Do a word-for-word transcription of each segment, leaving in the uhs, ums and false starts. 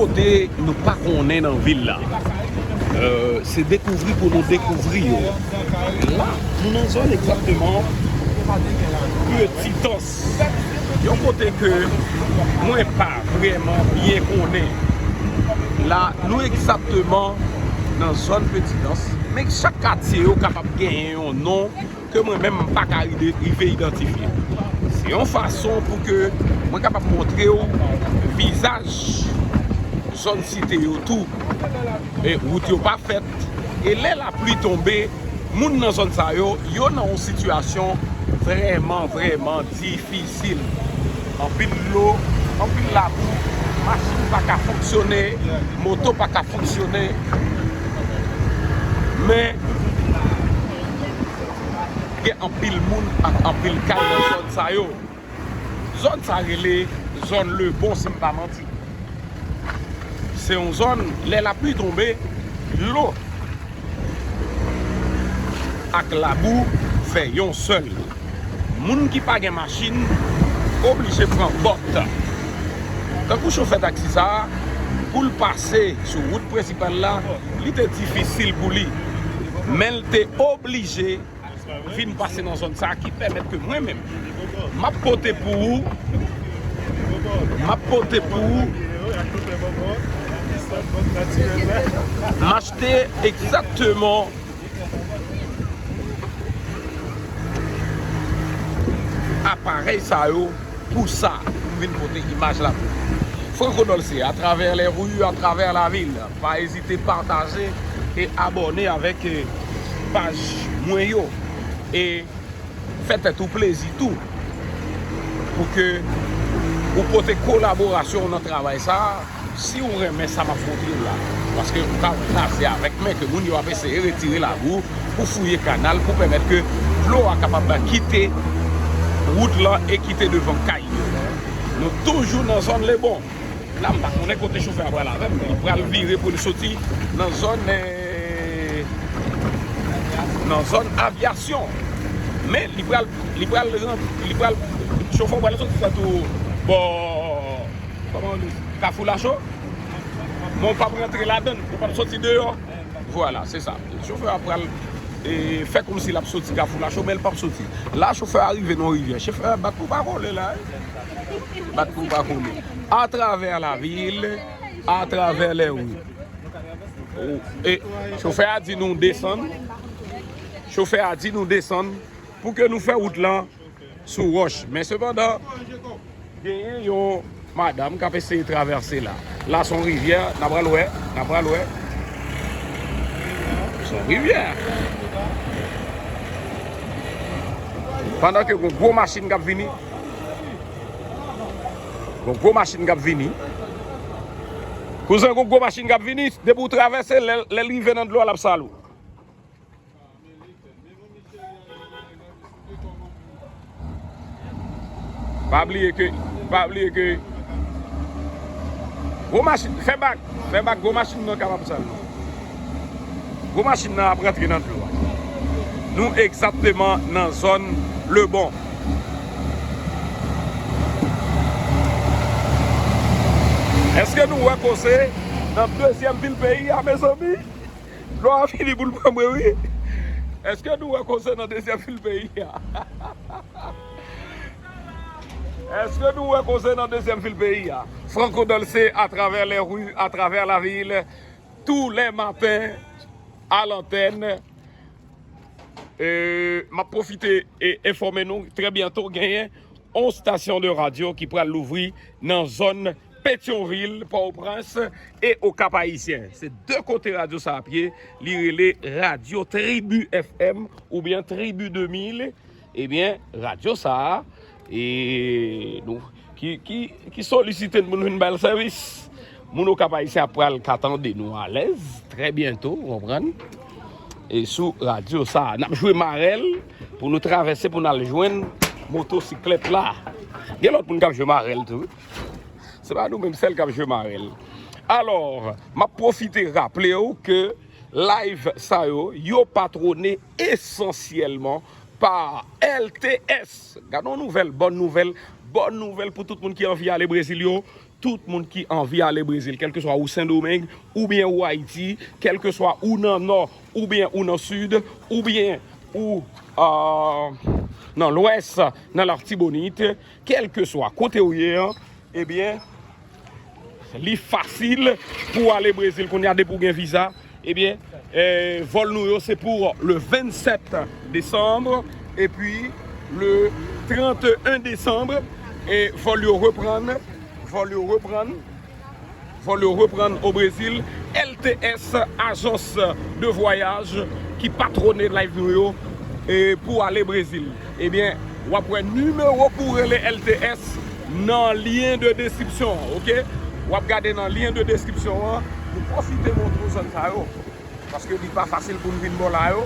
Kote nou pa konnen nan vil la. Euh, se dekouvri pou nou dekouvri yo. La, nou nan zòn egzakteman Petitans. Yon kote ke mwen pa vrèman byen konnen. La, nou egzakteman nan zòn Petitans. Men chak katye yo kapab genyen yon non ke mwen menm m pa ka rive, rive idantifye. Se yon fason pou ke mwen kapab montre w vizaj zòn site yo tou. E wout yo pa fèt. E lè lapli tonbe, moun nan zòn sa yo, yo nan yon sitiyasyon vrèman, vrèman difisil. Anpil dlo, anpil labou, machin pa ka fonksyone, moto pa ka fonksyone. Men, gen anpil moun ak anpil kay nan zòn sa yo. Zòn sa rele zòn Lebon, si m pa manti. Se yon zòn, lè lapli tonbe, dlo ak labou fè yon sèl. Moun ki pa gen machin oblije pran bòt. Tankou chofè taksi sa a, pou l pase sou wout prensipal la, li te difisil pou li. Men l te oblije vin pase nan zòn sa a ki pèmèt ke mwen menm, m ap pote pou ou, m ap pote pou ou, m achte egzakteman aparèy sa yo pou sa, pou m vin pote imaj la pou ou. Franco Dolce, à travers les rues, à travers la ville. Pa ezite pataje e abòne avèk, eh, paj mwen yo. E fè tèt ou plezi tou. Pou ke ou pote kolaborasyon w nan travay sa a. Si w renmen sa m ap montre w la, paske ou ka wè la, se avèk men ke moun yo ap eseye retire labou pou fouye kanal, pou pèmèt ke dlo a kapab kite wout lan e kite devan kay yo. Nou toujou nan zòn Lebon. La, m pa konnen kote chofè a pral avè m. Li pral vire pou li soti nan zòn, eh, nan zòn Avyasyon. Men li pral, li pral ran-, li pral, chofè a pral soti fè tou bò, kòman yo di, Kafou Lacho. Men w p ap rantre ladan l, ou p ap soti deyò. Vwala, se sa. Chofè a pral, eh, fè kòmsi l ap soti Kafou Lacho, men l p ap soti. La, chofè a rive nan yon rivyè. Chofè a bat pou pa kole la, eh. Bat pou pa kole. Atravè lavil, atravè lè ri. E chofè a di nou desann. Chofè a di nou desann pou ke nou fè wout lan sou wòch. Men sepandan, genyen yon madanm k ap eseye travèse la. La se yon rivyè, n a pral wè, n a pral wè. Se yon rivyè. Pandan ke gon gwo machin k ap vini. Gon gwo machin k ap vini. Kouzen, gon gwo machin k ap vini, depi w travèse, lè, lè l rive nan dlo a, l ap sal ou. Pa bliye ke, pa bliye ke gwo machin, fè bak, fè bak, gwo machin nan kapab sal. Gwo machin nan ap rantre nan dlo a. Nou egzakteman nan zòn Lebon. Èske nou wè koze nan dezyèm vil peyi a, mezanmi? Dlo a fini pou l pran mwen, wi. Èske nou wè koze nan dezyèm vil peyi a? Èske nou wè koze nan dezyèm vil peyi a? Franco Dolce, à travers les rues, à travers la ville, tous les matins, à l'antenne. E, m ap pwofite e enfòme nou, trè byento genyen yon stasyon de radyo ki pral louvri nan zòn Petyonvil, Pòtoprens e Okap Ayisyen. Se de kote radyo sa ap ye, li rele Radyo Tribi F M oubyen Tribi de mil. Ebyen, radyo sa a, e nou, ki, ki, ki solisite n pou n vin ba l sèvis. Moun Okap Ayisyen ap pral ka tande nou alèz, trè byento, w konprann? E sou radyo sa a, n ap jwe marèl pou nou travèse, pou n al jwenn motosiklèt la. Gen lòt moun k ap jwe marèl tou. Se pa nou menm sèl k ap jwe marèl. Alò, m ap pwofite raple w ke live sa yo, yo patwone esansyèlman pa L T S. Gade yon nouvèl, bòn nouvèl, bòn nouvèl pou tout moun ki anvi ale Brezil yo. tout moun ki anvi ale Brezil, kèlkeswa ou Sendomeng, oubyen ou Ayiti, kèlkeswa ou nan Nò, oubyen ou nan Sid, oubyen ou, euh, nan Lwès, nan Latibonit, kèlkeswa kote ou ye an, ebyen, li fasil pou w ale Brezil kounye a depi w gen viza. Ebyen, eh, vòl nou yo se pou le vennsèt desanm epi le tranteyen desanm, e vòl yo reprann, vòl yo reprann, vòl yo reprann o Brezil. L T S, ajans de vwayaj ki patwone live nou yo, e pou ale Brezil. Ebyen, w ap wè nimewo pou rele L T S nan lyen de deskripsyon an, oke? W ap gade nan lyen de deskripsyon an, nou pwofite montre w zòn sa yo. Paske li pa fasil pou n vin bò la yo.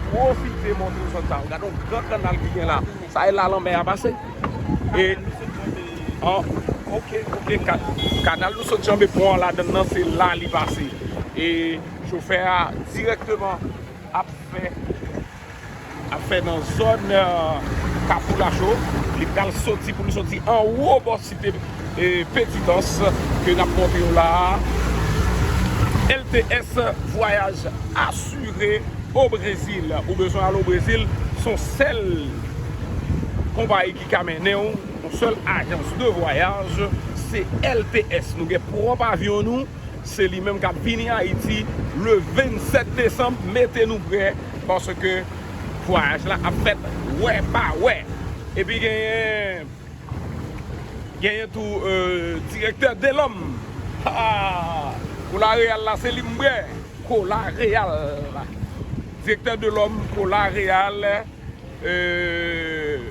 Pwofite montre w zòn sa yo. Gade yon gran kanal ki gen la. Sa e la lanmè a pase. E, an, oke, oke, ka-, kanal nou sot janbe pon an ladann nan, se la li pase. E chofè a dirèkteman ap fè ap fè nan zòn, euh, Kafou Lacho. Li pral soti, pou li soti anwo bò site, eh, Petitans ke n ap montre yo la a. L T S, vwayaj asire o Brezil. Ou bezwen al o Brezil, se yon sèl konpayi ki ka mennen w, yon sèl ajans de vwayaj, se L T S. Nou gen pwòp avyon nou, se li menm k ap vini Ayiti le vennsèt desanm. Mete nou prè, paske vwayaj la ap fèt wè pa wè. Epi genyen, genyen tou, euh, direktè Delòm. Ha! Kola Reyal la, se li m bwè. Kola Reyal. Direktè Delòm, Kola Reyal. Euh,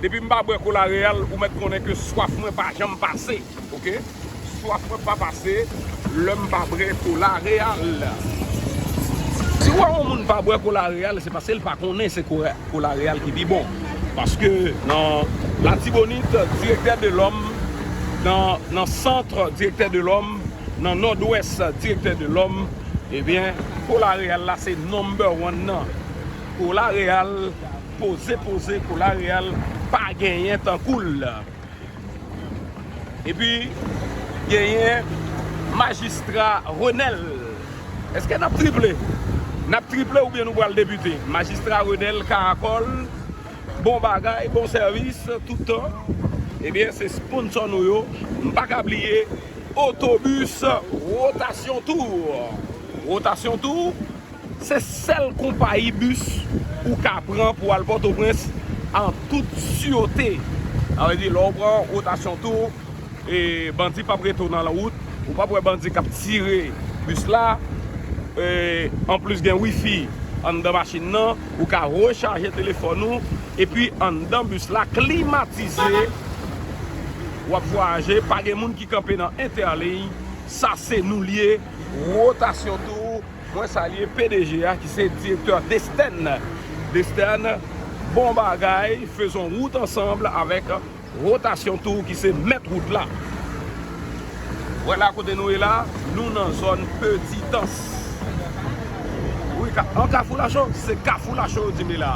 depi m pa bwè Kola Reyal, ou mèt konnen ke swaf mwen pa janm pase, oke? Swaf mwen pa pase lè m pa bwè Kola Reyal. Si w wè yon moun pa bwè Kola Reyal, se paske l pa konnen se Kola, Kola Reyal ki pi bon. Paske nan Latibonit, direktè Delòm, nan, nan sant, direktè Delòm, nan Nòdwès, direktè Delòm, ebyen, Kola Reyal la se number one nan. Kola Reyal, poze, poze, Kola Reyal, pa genyen tankou l. Epi, genyen Majistra Renel. Èske n ap triple? N ap triple oubyen nou pral depite? Majistra Renel Karakòl, bon bagay, bon sèvis, tout tan. Ebyen, se sponsò nou yo. M pa ka bliye Otobis Rotasyon Tour. Rotasyon Tour, se sèl konpayi bis ou ka pran pou al Pòtoprens an tout sirte. Sa vle di, lè w pran Rotasyon Tour, e bandi p ap rete w nan wout, ou p ap wè bandi k ap tire bis la. E, anplis, gen wifi anndan machin nan, ou ka rechaje telefòn ou, epi anndan bis la klimatize, w ap vwayaje, pa gen moun ki kanpe nan entèliy. Sa se nou l ye, Rotasyon Tour. Mwen salye P D G a ki se direktè Destèn. Destèn, bon bagay, faisons route ensemble avec Rotasyon Tour ki se mèt wout la. Vwala kote nou ye la, nou nan zòn Petitans. Wi, ka-, an Kafou Lacho, se Kafou Lacho yo di m li la.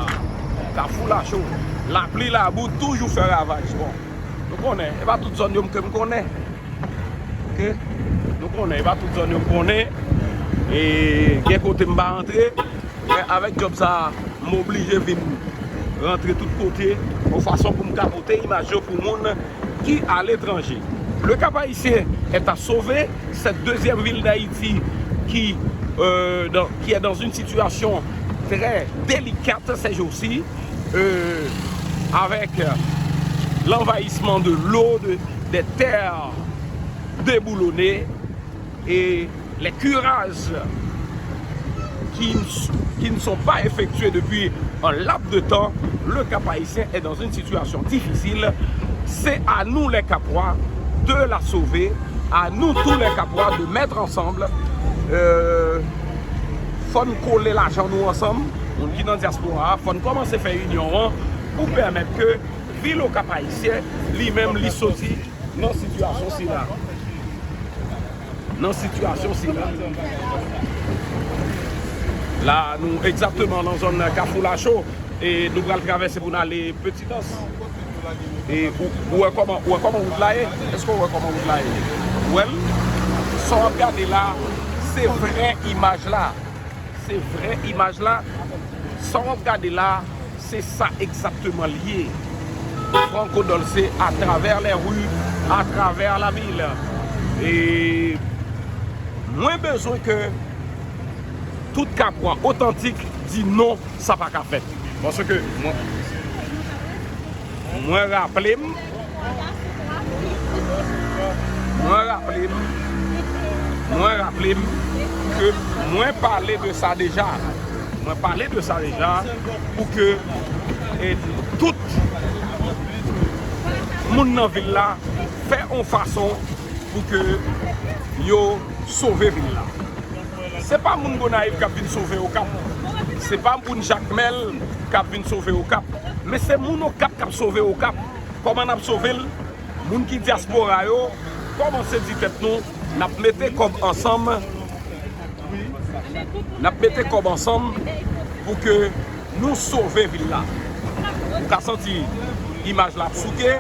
Kafou Lacho. Lapli labou toujou fè ravaj. Bon, nou konnen, e pa tout zòn yo m, ke m konnen. Oke? Nou konnen, e pa tout zòn yo m konnen. E gen kote m pa antre. Men avèk djòb sa a, m oblije vin rantre tout kote, yon fason pou m ka pote imaj yo pou moun ki aletranje. Le Cap-Haïtien est à sauver, cette deuxième ville d'Haïti qui, euh, dans, qui est dans une situation très délicate ces jours-ci, euh, avec l'envahissement de l'eau, de, des terres déboulonnées, et les curages qui, n- qui ne sont pas effectués depuis un laps de temps, le Cap-Haïtien est dans une situation difficile. C'est à nous les Capois de la sauver, à nous tous les Capois de mettre ensemble. Euh, fò n kole lajan nou ansanm, moun ki nan dyaspora a, fò n kòmanse fè inyon an pou pèmèt ke vil o Cap-Haïtien, li menm, li soti nan sitiyasyon sila. Nan sitiyasyon sila. La, nou egzakteman nan zòn Kafou Lacho. E nou pral travèse pou n ale Petitans. E ou, ou wè kòman, ou wè kòman wout la ye? Èske w wè kòman wout la ye? Ou wè l? Sa w ap gade la, se vrè imaj la. Se vrè imaj la. Sa w ap gade la, se sa egzakteman l ye. Franco Dolce à travers les rues, à travers la ville. E mwen bezwen ke tout Kapwa otantik di non, sa pa ka fèt. Paske mwen, mwen raple m, mwen raple m, mwen raple m ke mwen pale de sa deja. Mwen pale de sa deja pou ke, e, tout moun nan vil la fè yon fason pou ke yo sove vil la. Se pa moun Gonayiv k ap vin sove Okap. Se pa moun Jakmèl k ap vin sove Okap. Men se moun Okap k ap sove Okap. Kòman n ap sove l? Moun ki dyaspora yo, kòmanse di tèt nou, n ap mete kòb ansanm, n ap mete kòb ansanm pou ke nou sove vil la. Ou ka santi imaj la ap souke.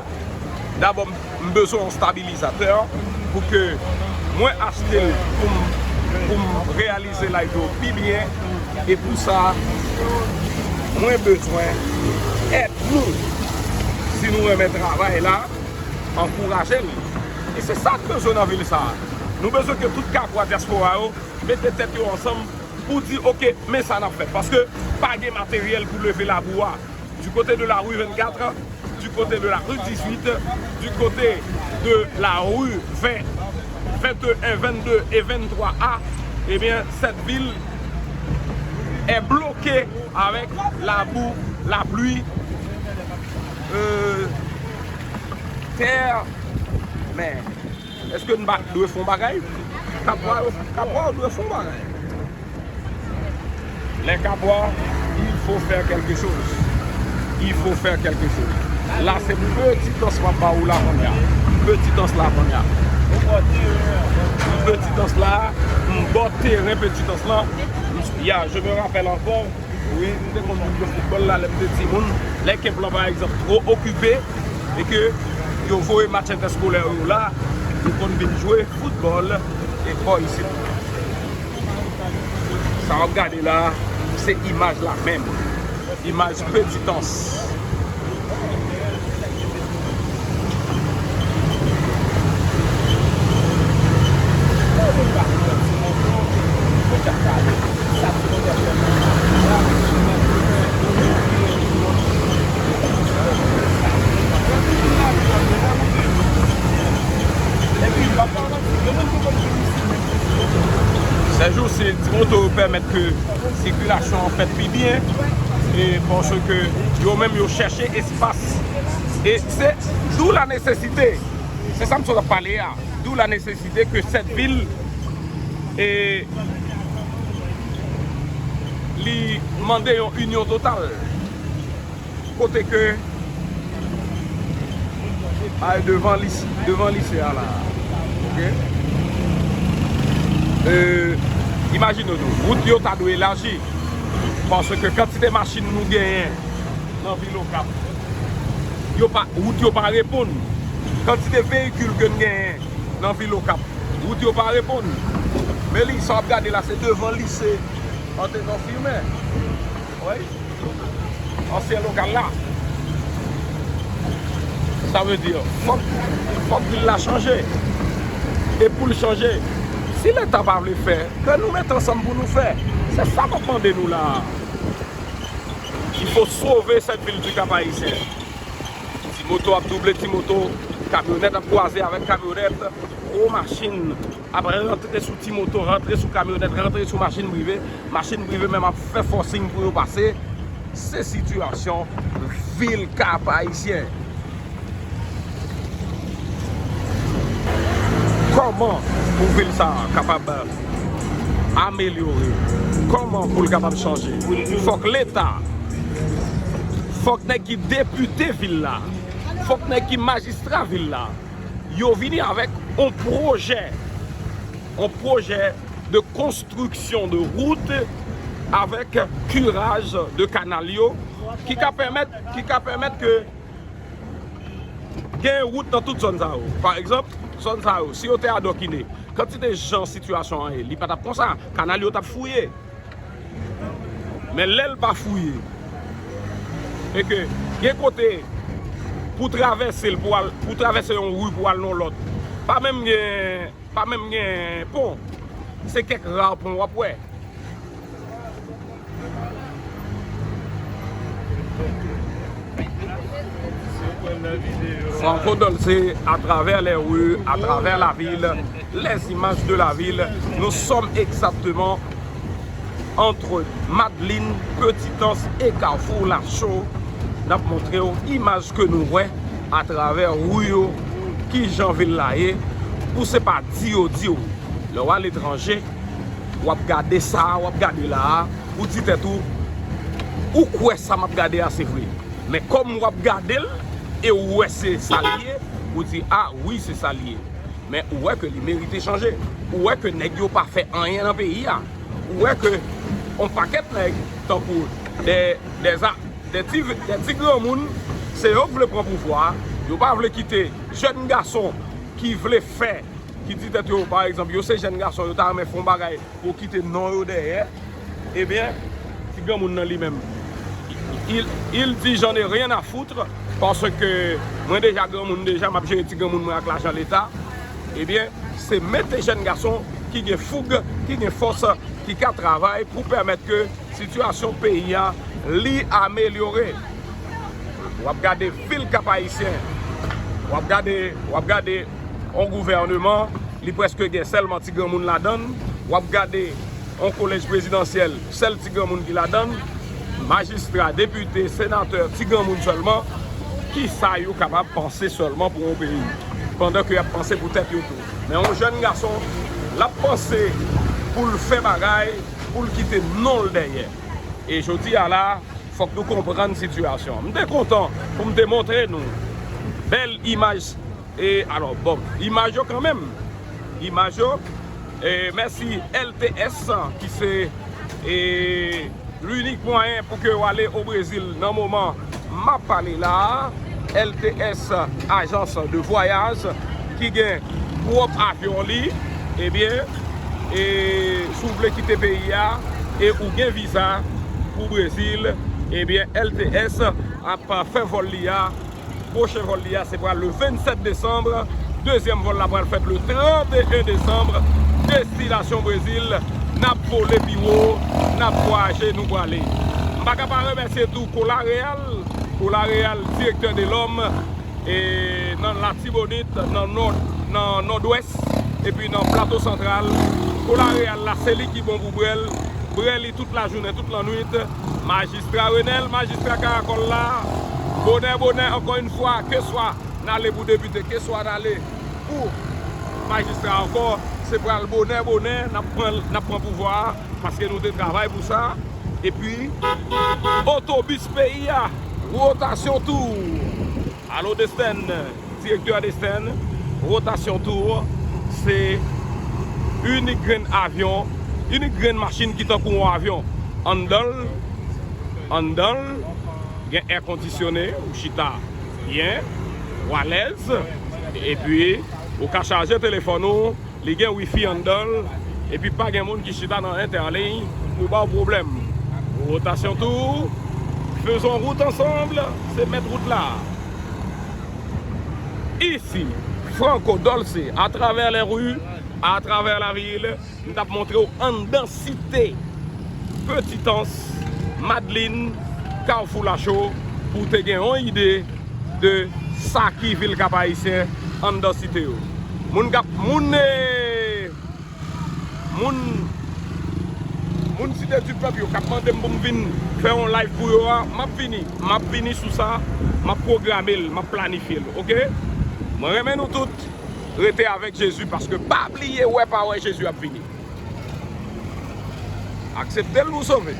Dabò, m bezwen yon stabilizatè pou ke mwen achte l pou m, pou m reyalize live yo pi byen. E pou sa, mwen bezwen èd nou. Si nou renmen travay la, ankouraje l. E se sa n bezwen nan vil sa a. Nou bezwen ke tout Kapwa dyaspora yo mete tèt yo ansanm pou di, oke, men sa n ap fè. Paske pa gen materyèl pou leve labou a. Du côté de la rue vingt-quatre, du côté de la rue dix-huit, du côté de la rue vingt, vingt et un, vingt-deux et vingt-trois A, eh bien, cette ville est bloquée avec la boue, la pluie, euh, terre, mer. Èske n pa dwe fè yon bagay? Kapwa yo, Kapwa yo dwe fè yon bagay. Les Kapwa, il faut faire quelque chose. Il faut faire quelque chose. La, se petitans m ap ba ou la kounye a. Petitans la kounye a. Petitans la, m ba w teren petitans lan. Ya, je me rappelle encore. Wi, m te konn vin jwe foutbòl la lè m te timoun. Lè ekip lan, pa egzanp, twò okipe e ke yo voye match entèskolè yo la, nou konn vin jwe foutbòl e bò isit. Sa w ap gade la, se imaj la menm. Imaj Petitans. Sèjousi, ti moto yo pèmèt ke sikilasyon an fèt pi byen, e paske yo menm yo chèche espas. E se d'où la nécessité, se sa m sot ap pale a, d'où la nécessité que cette ville, e, li mande yon inyon total. Kote ke, ay, devan lis-, devan lise a la. Oke? E, imajine nou, wout yo ta dwe elaji. Paske kantite machin nou genyen nan vil Okap, yo pa, wout yo pa reponn. Kantite veyikil ke n genyen nan vil Okap, wout yo pa reponn. Men li, sa w ap gade la, se devan lise Antenò Fimen. Wi. Ansyen lokal la. Sa vle di, fòk, fòk vil la chanje. E pou l chanje, si Leta pa vle fè, ke nou mete ansanm pou nou fè. Se sa m ap mande nou la. Il faut sauver cette ville du Cap-Haïtien. Ti moto ap double ti moto, kamyonèt ap kwaze avèk kamyonèt, gwo machin ap rantre sou ti moto, rantre sou kamyonèt, rantre sou machin prive, machin prive menm ap fè fòsing pou yo pase. Se sitiyasyon vil Kap Ayisyen. Kòman pou vil sa a kapab amelyore? Kòman pou l kapab chanje? Fòk Leta, fòk nèg ki depite vil la, fòk nèg ki majistra vil la, yo vini avèk yon pwojè, yon pwojè de konstriksyon de wout avèk kiraj de kanal yo ki ka pèmèt, ki ka pèmèt ke Gen wout nan tout zòn sa yo. Pa egzanp, zòn sa yo, si yo te adokine, kantite jan sitiyasyon an ye, li pa t ap konsa. Kanal yo t ap fouye. Men lè l pa fouye, e ke gen kote pou travèse l, pou al, pou travèse yon ri pou al nan lòt, pa menm gen, pa menm gen pon. Se kèk ra pon w ap wè. Franco Dolce, à travers les rues, à travers la ville, les images de la ville. Nous sommes exactement entre Madlin, Petite Anse et Carrefour Lachaud. N ap montre w imaj ke nou wè atravè ri yo, ki jan vil la ye. Ou se pa di yo di w. Lè w aletranje, w ap gade sa a, w ap gade la a, ou di tèt ou, ou kwè sa m ap gade a se vre. Men kòm w ap gade l e ou wè se sa l ye, ou di, a wi, se sa l ye. Men ou wè ke li merite chanje. Ou wè ke nèg yo pa fè anyen nan peyi a. Ou wè ke on pakèt nèg, tankou de, de, a, de ti, de ti granmoun, se yo k vle pran pouvwa a. Yo pa vle kite jèn gason ki vle fè, ki di tèt yo, pa egzanp, yo se jèn gason, yo ta renmen fè on bagay pou kite non yo dèyè. Ebyen, ti granmoun nan li menm, il, il di, j'en ai rien à foutre, paske mwen deja granmoun deja, m ap jere ti granmoun mwen ak lajan leta. Ebyen, se mete jèn gason ki gen foug, ki gen fòs, ki ka travay pou pèmèt ke sitiyasyon peyi a li amelyore. W ap gade vil Kap Ayisyen, w ap gade, w ap gade on gouvèneman, li prèske gen sèlman ti granmoun ladan l. W ap gade on kolèj prezidansyèl, sèl ti granmoun ki ladan l. Majistra, depite, senatè, ti granmoun sèlman. Kisa yo kapab panse sèlman pou yon peyi, pandan ke y ap panse pou tèt yo tou? Men yon jèn gason, l ap panse pou l fè bagay, pou l kite non l dèyè. E jodi a la, fòk nou konprann sitiyasyon an. M te kontan pou m te montre nou bèl imaj. E alò, bon, imaj yo kanmenm. Imaj yo. E mèsi L T S, ki se, e, linik mwayen pou ke w ale o Brezil nan moman m ap pale la a. L T S, ajans de vwayaj, ki gen pwòp avyon li. Ebyen, e si w vle kite peyi a e ou gen viza pou Brezil, ebyen, L T S ap fè vòl li a. Pwochen vòl li a se pral le vennsèt desanm. Dezyèm vòl la pral fèt le trannteyen desanm. Destinasyon Brezil. N ap vole pi wo, n ap vwayaje, nou prale. M pa ka pa remèsye tou Cola Real, Cola Real, direktè de lòm, e nan Latibonit, nan Nò, nan Nòdwès, epi nan Plato Santral. Cola Real la, se li ki bon pou brè l. Brè li tout lajounen, tout lannwit. Majistra Renel, majistra Karakòl la. Bonè, bonè, ankò yon fwa, keswa n ale pou depite, keswa n ale pou majistra ankò, se pral bonè, bonè, n ap pran, n ap pran pouvwa a, paske nou te travay pou sa. Epi, otobis peyi a, wotasyon tou. Alo Desten, direktè Desten, wotasyon tou, se inik grenn avyon, inik grenn machin ki tankou yon avyon. Anndan l, anndan l, gen èkondisyone, ou chita byen, ou alèz, epi ou ka chaje telefòn ou, li gen wifi anndan l, epi pa gen moun ki chita nan entèliy pou ba w pwoblèm. Wotasyon tou, faisons route ensemble, se mèt wout la. Ici, Franco Dolce, à travers les rues, à travers la ville, m t ap montre w anndan site Petite Anse, Madlin, Kafou Lacho, pou w te gen yon ide de sa ki vil Kap Ayisyen anndan site yo. Moun k ap, moun, eh, moun, moun Site di Pèp yo k ap mande m pou m vin fè yon live pou yo a, m ap vini. M ap vini sou sa, m ap pwograme l, m ap planifye l, oke? Mwen renmen nou tout. Rete avèk Jezi, paske pa bliye wè pa wè Jezi ap vini. Aksepte l pou w sove.